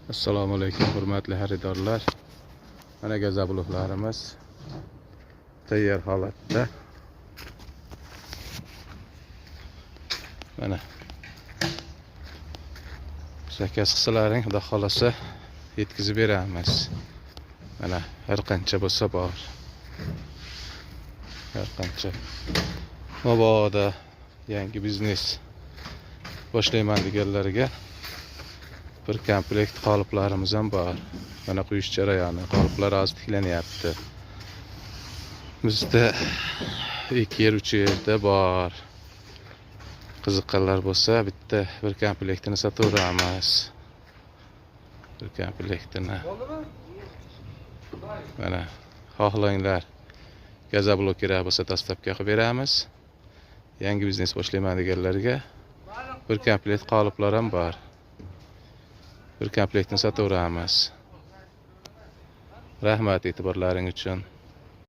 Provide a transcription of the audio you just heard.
Assalomu alaykum, hurmatli xaridorlar. Mana gazobloklarimiz tayyor holatda. Mana zakaz qilsalaring, xudo xolasa yetkazib beramiz. Mana har qancha bo'lsa bor. Har qancha. Mabodo yangi biznes boshlayman deganlarga bir komplekt qoliplarimiz ham bor. Mana quyish jarayoni, qoliplar hozir tiklanyapti. Bizda 2 yer, 3 yerda bor. Qiziqqanlar bo'lsa, bitta bir komplektini sotaveramiz. Bir komplektini. Mana xohlanglar, gazoblok kerak bo'lsa, доставка qilib beramiz. Yangi biznes boshlayman deganlarga bir komplekt qoliplar ham bor. Bir komplektni sotaveramiz. Rahmat e'tiborlaring uchun.